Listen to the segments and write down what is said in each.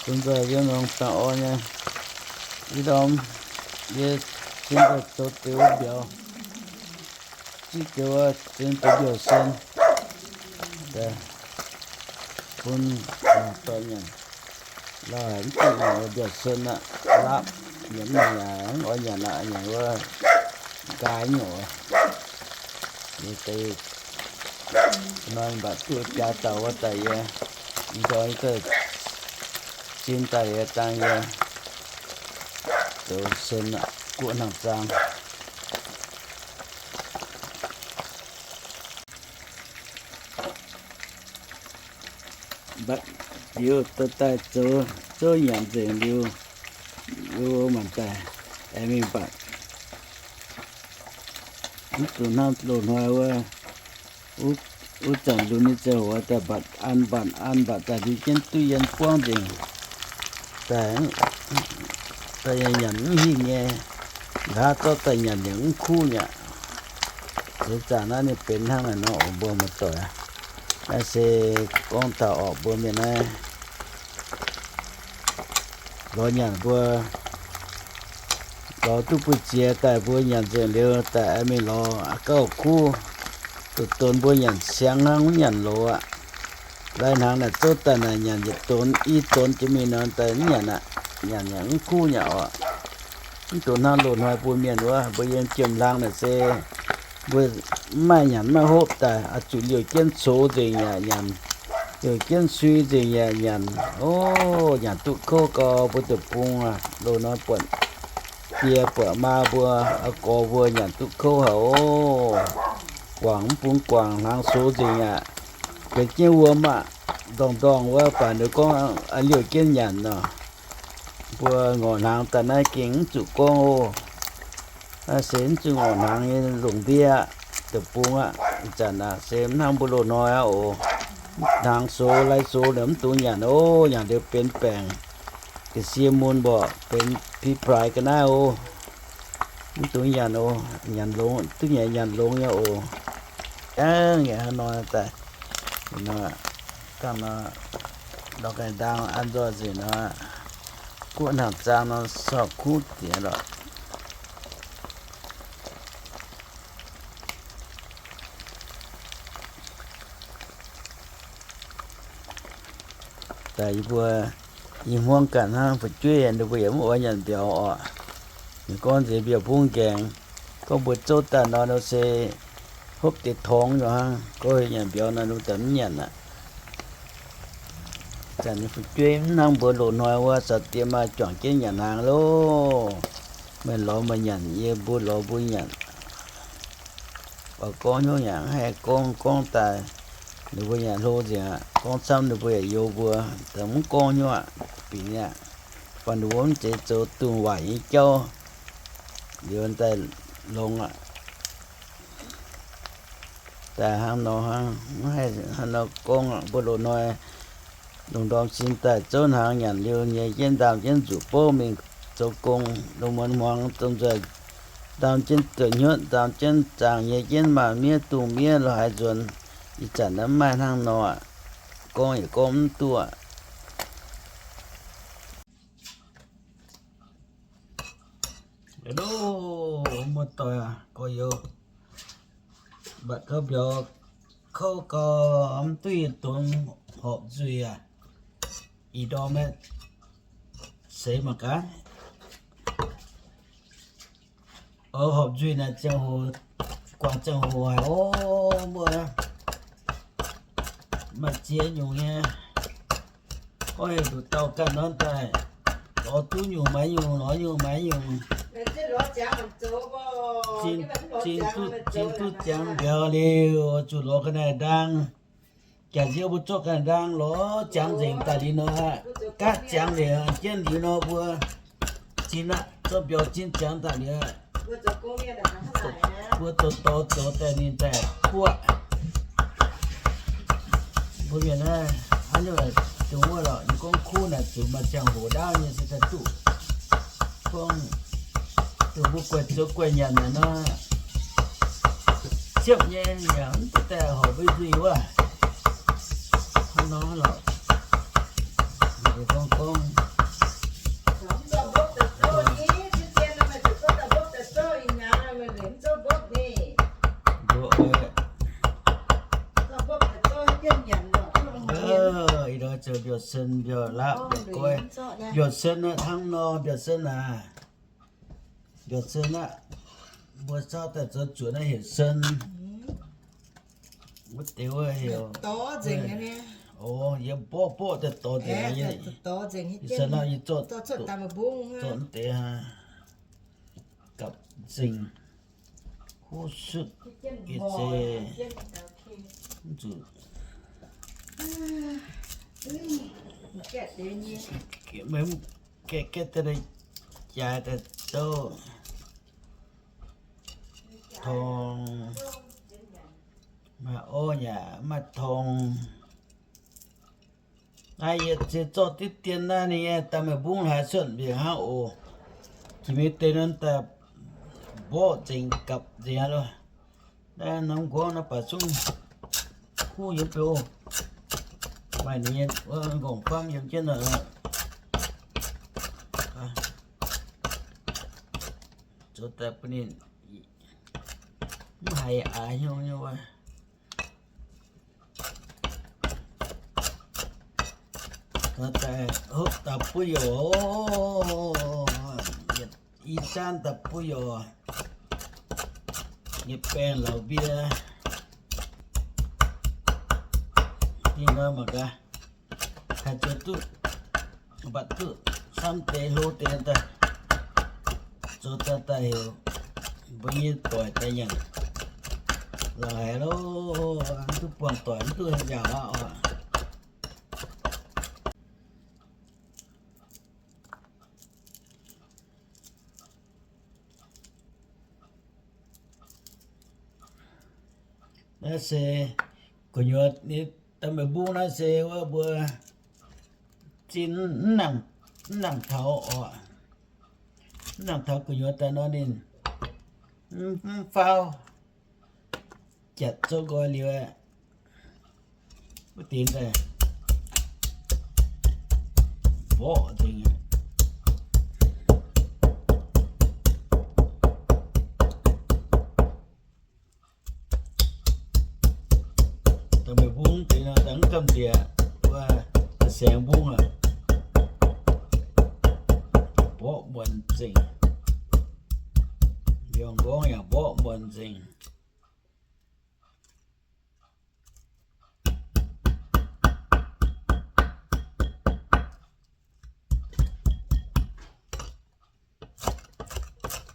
Domh nzoih yiem norm dangh orn nyei, ih ndorm yie cien daaih zoux deix wuov mbiauz, zipv deix wuov cien deix mbiauz sen, bun mangc doic nyanc. Lauh haic mv duqv nyanc mbiauz sen aqv, laapv nyanc mv nyanc yaac mv oix nyanc aqv, nyanc wuov nqaai nyungc. Yie deix hnoi mbatc duqv jaax dauh wuov daaih yie, ih ndorm yie cien daaih yie dangh yie zoux sen aqv, guoqv hnangv zaang. Mbatc liuz dorh daaih zoux, zouv nyanc nzengc liuz, liuz mangc daaih aengx mingh mbatc. Mv zuqc hnangv loz-hnoi wuov, wuov zanc lunx nyei ziangh hoc daaih mbatc an mbatc an mbatc daaih liuz jienv duqv yiem buangv nzengc. Daaih, daaih yaac nyanc mv hingh nyei, nqa'haav zorqv daaih nyanc yaac mv kuv nyei aqv. Ih zanc naaiv ninh benx hnangv naaic nor oc mbuo muoz-doic. Naaiv se gorngv taux orqc mbuo mienh naaiv lorz nyanc mbuo, lorz duqv buoz ziex daaih mbuo nyanc nzengc liuz daaih aengx mingh lorz gauh kuv, duqv donx mbuo nyanc siang hnangv mv nyanc loz aqv. Lai hnaangx naaic zouv daaih naaic nyanc yietc donx i donx jiex mingh nor daaih mv nyanc aqv. Nyanc yaac mv kuv nyei oc. Mv dungx hnangv loz-hnoi mbuo mienh wuov, mbuo yiem jiem-hlang naaic se mbuo mv maaih nyanc mv maaih hopv daaih, oix zuqc liouh jienv cox nzengc yaac nyanc, liouh jienv sui nzengc yaac nyanc. O, nyanc duqv kouv gau mbuo deic-bung aac, loz-hnoi buatc die buatc maa mbuo, gorx mbuo nyanc duqv kouv haic oc. Guangc mv bung guangc hnaangx sox nzengc aqv. Benx jienv wuom aqv, ndorngc-ndorngc wuov, baac ninh gorngv liouh jienv nyanc nor. Mbuo ngorc hnaangx daaih naaiv gengh mv zuqc gorngv oc. Naaiv se mv zuqc ngorc hnaangx nyei longc ndiev aqv, deic-bung aqv. Ih zanc aac se mv hnangv mbuo loz-hnoi aqv oc. Hnaangx sox lai sox ninh mv dungx nyanc oc. Nyanc liuz benx baengc, ga'sie mun mborqc, benx pi-praaix ga'naaiv oc. Mv dungx nyanc oc. Nyanc longx, duqv nyanc, nyanc longx nyei oc. Aengx yaac hnangv nor daaih, dangh nor, lorz ga'naaiv-ndaang an nzoih nzengc nor, guoqv hnangv zaang nor, sorc kuv diex lorqc. Daaih yie mbuo i hmuangv ganh hnangv fu'jueiv, ninh mbuo yaac mv oix nyanc mbiauz oc. Ninh gorngv nzengc mbiauz bungv nqaengx, gorngv mbuo zouv daaih nor, nor se hopv deix torngx nyei hnangv. Gorngv nyanc mbiauz nor, ninh mbuo daaih mv nyanc aqv. Zanc nyei fu'jueiv mv hnangv mbuo loz-hnoi wuov, caux diex maaih juangc jienv nyanc hnaangx loh. Meih lorz meih nyanc, yie mbuo lorz mbuo nyanc. Oix gorngv hnyouv yaac mv haih gorngv, gorngv daaih ninh mbuo yaac hlo nzengc aqv. Gorngv camv ninh mbuo yaac youx mbuo, daaih mv gorngv hnyouv aqv, bingx aqv. Baac ninh mbuo mv zeiz zoux dunh waaic nyei jauv, liuz daaih longx aqv. Daaih hnangv nor hnangv, mv haih hnangv nor gorngv aqv. Mbuo loz-hnoi lungh ndorm sin daaih zouv hnaangx nyanc liuz, nyei jienv ndaam jienv nzuqc bouv mingh zoux gong. Lungh muonz hmuangx domh nzoih ndaam jienv duqv hnyutv, ndaam jienv zaangc, nyei jienv maanc miev dungz miev lorz haaix nzuonx. Ih zanc naaiv mv maaih hnangv nor aqv. Gorngv yaac gorngv mv duqv aqv. Muoz-doic aac, gorx-youz, mbatc gauh mbiauz kouv gau, mv duqv yie dongz horpc nzuih aac. Ih ndorm aeqv, seix mangc gaax. Oix horpc nzuih naaic ziangh hoc, guangc ziangh hoc haic oc mbuo. Maaih ziex nyungc nyei. Gorngv heuc nduqc dauh ganh nor daaih, lorz duqv nyungc maaiz nyungc, lorz nyungc maaiz nyungc. Zinh duqv, zinh duqv ziangx mbiauz liuz, zuqc lorz ga'naaiv-ndaang. Jaax nziouv mbuo zorqv ga'naaiv-ndaang lorz ziangx nzengc daaih liuz nor, gaatv ziangx nzengc jienv liuz nor mbuo zinh aqv, zorqv mbiauz zinh ziangx daaih liuz, mbuo zoux dorh zoux daaih ninh daaih buoqv. Mbuo mienh naaiv hnangv nyungc dongh wuov lorqc, ninh gorngv kuv naaic zuqc maaih ziangh hoc ndaauv nyei se daaih duqv. Gorngv dongh mbuo guaih zoux guaih nyanc naaic nor, ziepv nyei yaac mv duqv daaih horpc mbuo nzuih wuov. Hnangv nor lorqc, Gorngv gorngv, mbuo oix ih ndorm zoux mbiauz-sen mbiauz-laqv mbiauz-goiv. Mbiauz-sen hnangv nor, mbiauz-sen aac, mbiauz-sen aqv. Mbuo zorqv daaih zoux zuoqc naaiv heuc sen. Wuov deix wuov heuc, o, yie mborqv mborqv daaih dorh nzengc, yie zorqv, zorqv deix hnangv, gapv nzengc, huv sutv, ih zeiz mv zuqc, meih gaeqv gaeqv daaih jaaix daaih douv tong, maaih orv yaac maaih tong. Naaiv yie se zorqv diqv dien naaiv ninh nyei daaih meih mbungv haaix cuotv mbiec hnangv oc. Jiex mingh deix nor daaih mborqv nzengc gapv nzengc aqv loh. Naaiv norm nqorngv naaiv baac zungv kuv yiem beu. Maaih ninh nyei wuov nqorngv-famv yiem jienv nor. Zoux daaih bun ninh mv haiz aax hnyouv nyei wuov. Daaih hopv daaih buov yoc, i zaanv daaih buov yoc, yietc baengh lauz mbie. Ninh nor mangc gaax, haih zoux duqv, mbatc duqv samv deix hlo deix daaih, zoux daaih daaih heuc mbuo nyei doic daaih nyanc. Lorqc haic loh, mv duqv buangh doic, mv duqv nziaauc aqv oc. Naaiv se gu'nyuoz, da'meiv mbungv naaiv se wuov mbuo zinh mv nangc taux oc. Mv nangc taux gu'nyuoz daaih nor ninh mv faauv, jatc zouv nqoi liuz, wuov deix daaih mborqv nzengc. Da'meiv mbungv deix nor, da'mv gamh nzieqc, wuov, saeng mbungv aqv, mborqv muonc nzengc. Mbiauz nqorngv yaac mborqv muonc nzengc.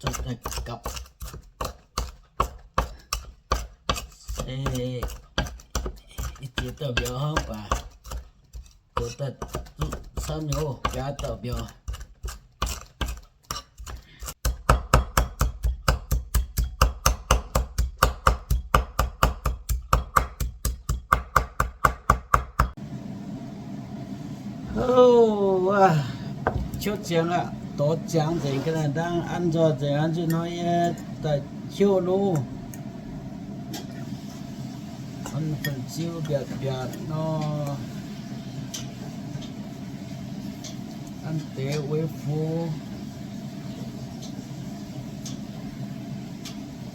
Zoux daaih gapv, se ih ziex dauh mbiauz hnangv baac, zoux daaih duqv camv nyei, biaa dauh mbiauz. Hov, ciouv ziangx aqv, dorh ziangx nzengc ga'naaiv ndaangv, an nzoih nzengc, an nzunc hnoi yie daaih ciouv nuv. An fun-ziu mbiaatc mbiaatc nor, an deix uix fuv,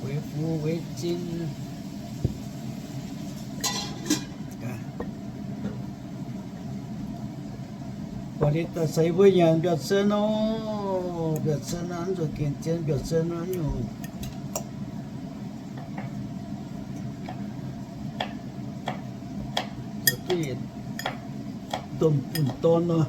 uix fuv uix zinh. Buatc liuz daaih se mbuo nyanc mbiauz-sen nor, mbiauz-sen nor, mv zuqc gengh zien mbiauz-sen nor nyungc. Duqv yietc domh bun-dorn nor.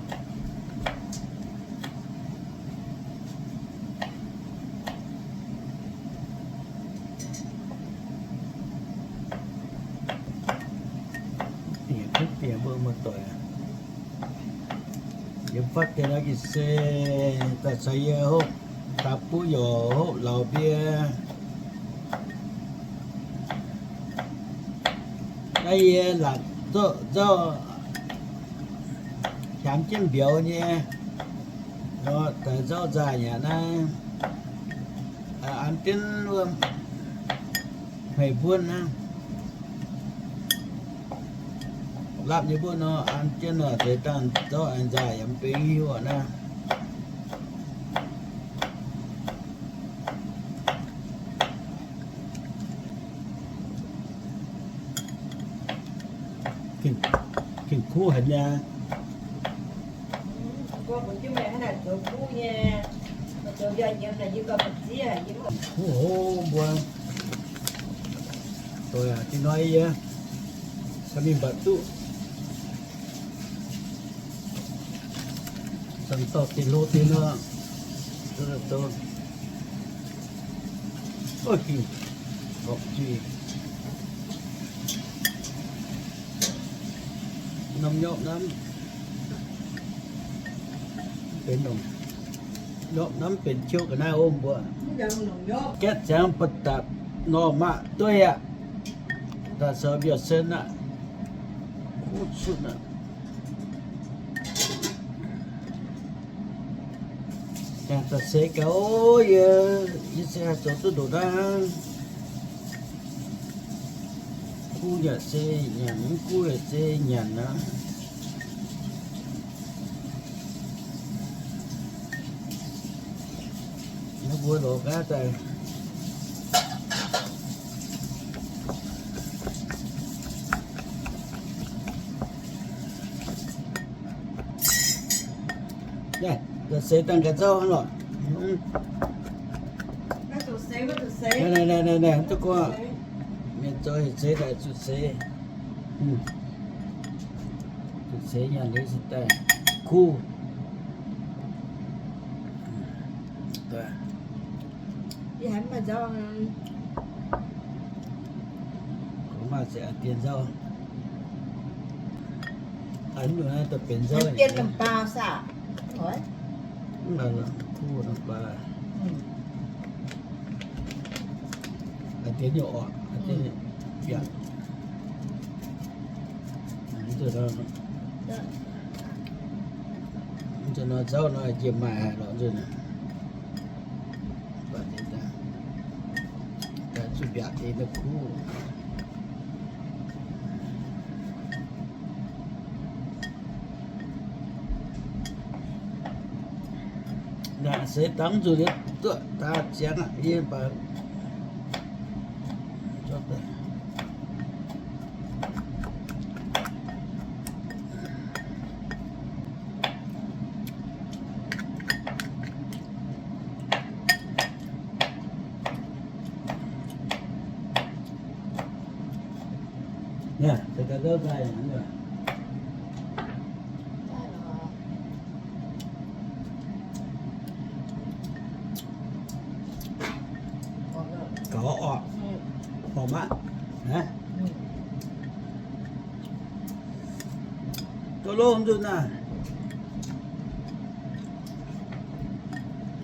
Bieqc, bieqc mbuo muoz-doic. Yiem fatv deix nor ga'sie daaih caux yie hopv daaih buov yoc, hopv lauz mbie. Naaiv yie laatc zorqv nzauv hiaamx jienv mbiauz nyei, nor daaih nzauv nzaaih yaac naaiv, an jienv wuov hmeic mbuonv naaiv. Lapv nyei mbuo nor, an jienv nor, deix dangh zouv aengx nzaaih yaac mv benx hiuv aqv naaiv. Gengh kuv haic nyei. Kuv hov mbuo. Doic aac, ih hnoi yie caux mingh mbatc duqv zanc dorh deix hlo deix nor, zoux, horpc zuiz. Norm nyorqv namv, benx nongc, nyorqv namv benx ciouv ga'naaiv ov mbuo. Gaetv ziangx ba'datc normh aqv, dueiv aqv. Daaih sou mbiauz-sen aqv. Kuv cutv aqv. Jangx daaih seix gaax ov, yie, yie se haih zoux duqv ndoqc naaiv. Guv yaac se nyanc, mv guv yaac se nyanc aqv. Naaiv mbuo lorz gaav daaih. Naaiv, seix dangh gaax zauv hnangv lorqc. Naaiv, naaiv, duqv gorngv, mienh zoux hec seix daaih zuqc seix. Zuqc seix nyanc liuz se daaih kuv. Maaih se a'dien nzauv. A'nyungc naaiv daaih benx nzauv. Mv baac kuv norm baac. A'dien nyei orqc, a'dien biangh. Mv nzunc nor nzauv nor jiex maaih haic lorqc nzunc. Zuqc mbiaatc deix naaiv kuv. Naaic seix dangv nzunc liuz duqv daaih ziangx aqv, yie mv baac Gaux orqc, horpc maiv? Duqv lov nzunc naaiv.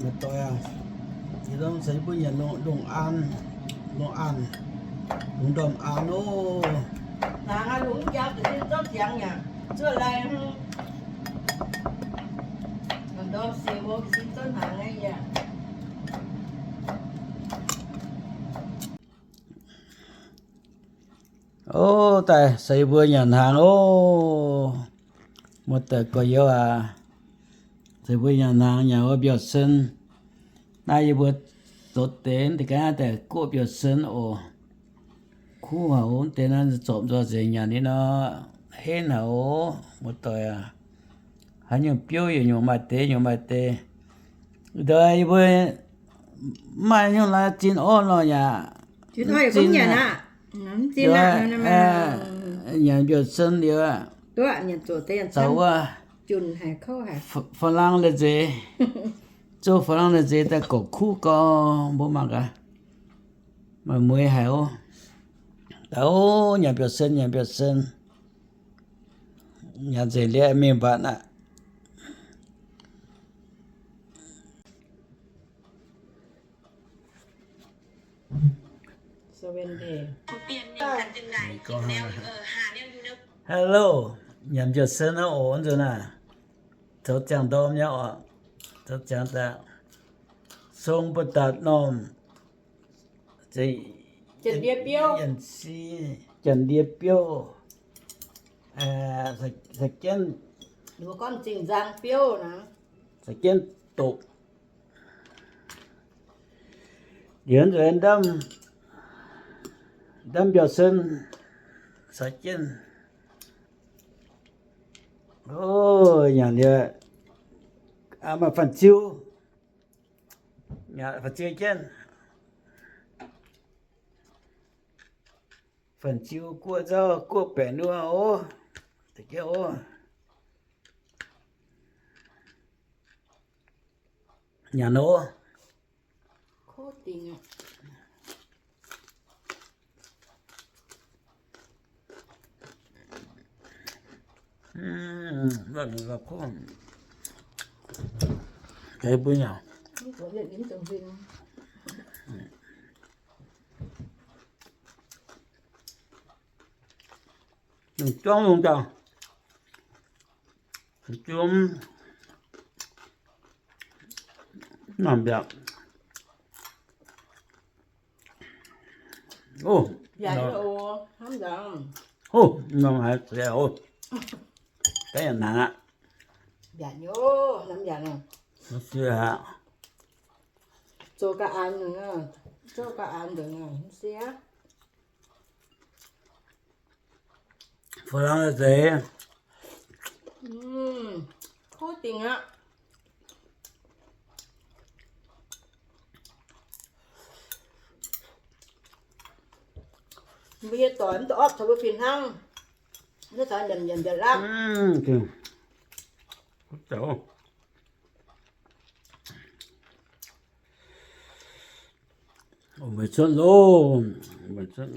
Maiv doic aac, yie dongh se mbuo nyanc lungh aan, lungh aan, lungh ndorm aan oc. Ov, daaih se mbuo nyanc hnaangx oc. Muoz-doic gorx-youz aac, se mbuo nyanc hnaangx nyanc wuov mbiauz-sen. Naaiv yie mbuo zoux deix da'ganh daaih guoqv mbiauz-sen oc. Kuv haic oc, deix naaiv zorpc nzoih nzengc nyanc ninh nor, henv haic oc, muoz-doic aac. Haaix nyungc biouv yaac nyungc maaih deix, nyungc maaih deix. Ndoih yie mbuo maaih nyungc laaix zinh orv nor yaac zinh aqv. Nyanc mbiauz-sen liuz, zaux wuov, fa'langv leiz-nzeix, zouv fa'langv leiz-nzeix daaih gorqv kuv gau, mbuo mangc gaax. Maaih mueiz haic oc. Daaih oc, nyanc mbiauz-sen, nyanc mbiauz-sen. Nyanc nzengc liuz mingh mbatc aqv. Hello, nyanc mbiauz-sen aqv oc, nzunc naaiv. Zoux ziangh ndorm nyei oc. Zoux ziangx daaih. Song mbuo daaih normh. Janx-ndie biouv. Sai jienv, sai jienv doqc. Liuz nzueic ndamv, ndamv mbiauz-sen, sai jienv. O, nyanc liuz, maaih fan-ziu, fan-ziu jienv. Fan-ziu guoqv nzauv guoqv baeqc nuov ov, deix jienv ov. Nyanc ov. Mv juangv lungh daaih, juangv mbiaauc. O, mbiaauc nyei oc, hnamv nzangc. O, nzangc haiz ziex oc. Ga'naaiv aqv. Mbiaauc nyei oc, hnamv nzangc. Mv sieqv aqv. Zoux ga'naaiv nzengc, zoux ga'naaiv nzengc, mv sieqv. Fa'langx deix. Kuv dingc aqv. Mbuo nyei doic mv dungx opv taux mbuo fih hnangv. Naaiv caux nyanc nyanc nziaauc laqv. Meih cuotv loh, meih cuotv.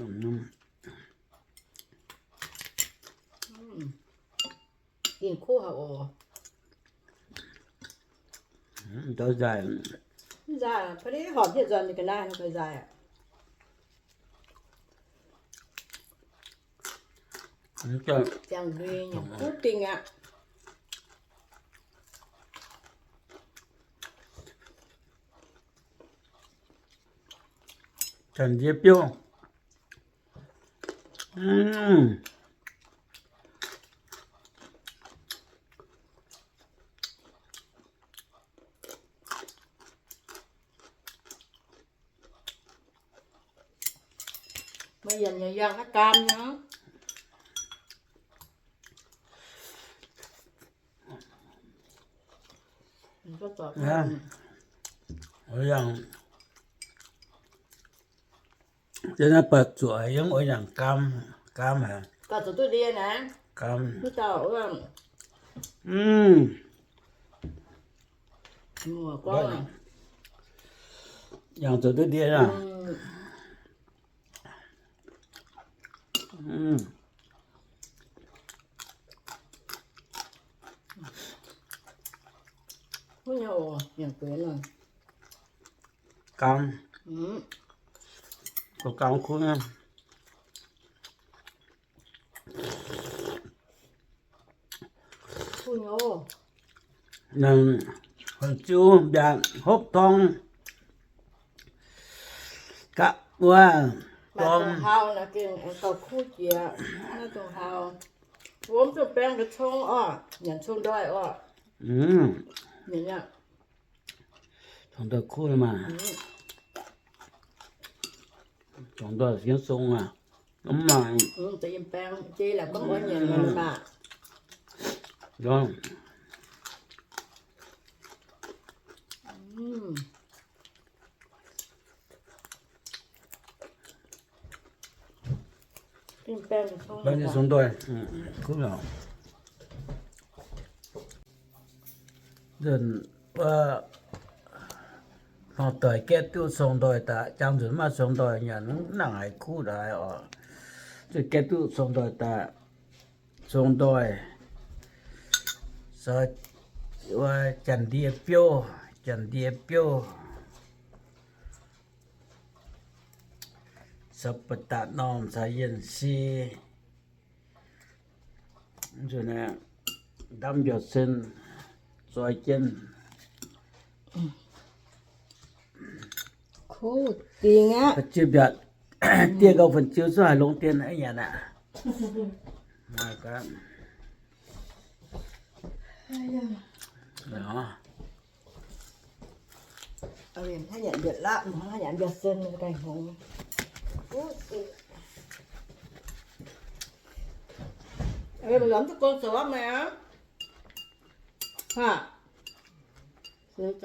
Gengh kuv haic oc. Mv nzaaic, mv nzaaic, ba'deix horpc hietv nzuonx ninh ga'naaiv nor ga'nzaaic. Ziangh nzuih nyei kuv dingc aqv. Janx-ndie biouv. Meih yangh nyei yangh naaiv gaam nyei. Yangh, yangh, naaiv baac zuoqc yangh, oix yangh gaam, gaam haic. Gauh zuqc duqv ndie naaiv. Gaam. Mv dauh wuov. Yangh zuqc duqv ndie aqv. Gaam. Gaam kuv nyei. Nangc, ziu mbiaatc hopv torng gapv wuov dorng. Hau naaiv gengh gauh kuv jiex, naaiv dongh hau. Wuom zuqc baeng deix cong orqc, nyanc cong-ndoih orqc. Cong-ndoih kuv maah. Cong-ndoih fiev song aac. Mv maaih. Baeng nyei cong-ndoih kuv nyei. Nzunc wuov hmuangv doic gaeqv duqv cong-ndoih daaih, jangx nzunc maaih cong-ndoih nyanc, mv nangc haaix kuv daaih oc. Zuqc gaeqv duqv cong-ndoih daaih, cong-ndoih, wuov janx-ndie biouv, janx-ndie biouv, caux ba'datc normh caux yienh si. Ndamv mbiauz-sen zoi jienv. Kuv dingc aqv. Ziu mbiaatc, dieh gauh fun-ziu cuotv haaix longx dien aqv nyanc aqv. Haaix nyanc mbiauz lapv, haaix nyanc mbiauz sen, gaengh hngongx. Mv duqv gong zoux meih aqv. Haa. Zuqc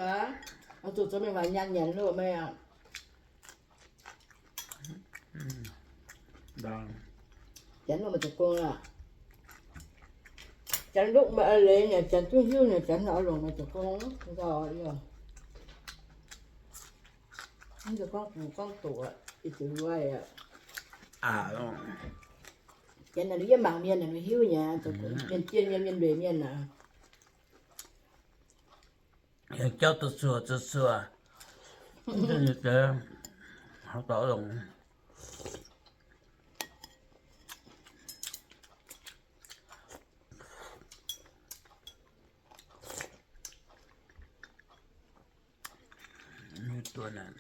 zoux mingh waaic nyaanh nyanc loh meih aqv. Janx loh meih zoux gong aqv. Janx lukv meih a'leiz nyei, janx duqv hiuv nyei, janx oix longc meih zoux gong. Mv zoux gorngv gux gorngv doqc, ih zuqc luai aqv. Janx naaic yie mangc mienh naaic hiuv nyei, mienh jien mienh, mienh mbenc mienh naaic. Jauv zuqc suoqv zuqc suoqv, nyei deix haaix dauh longc. Mv duqv naaic.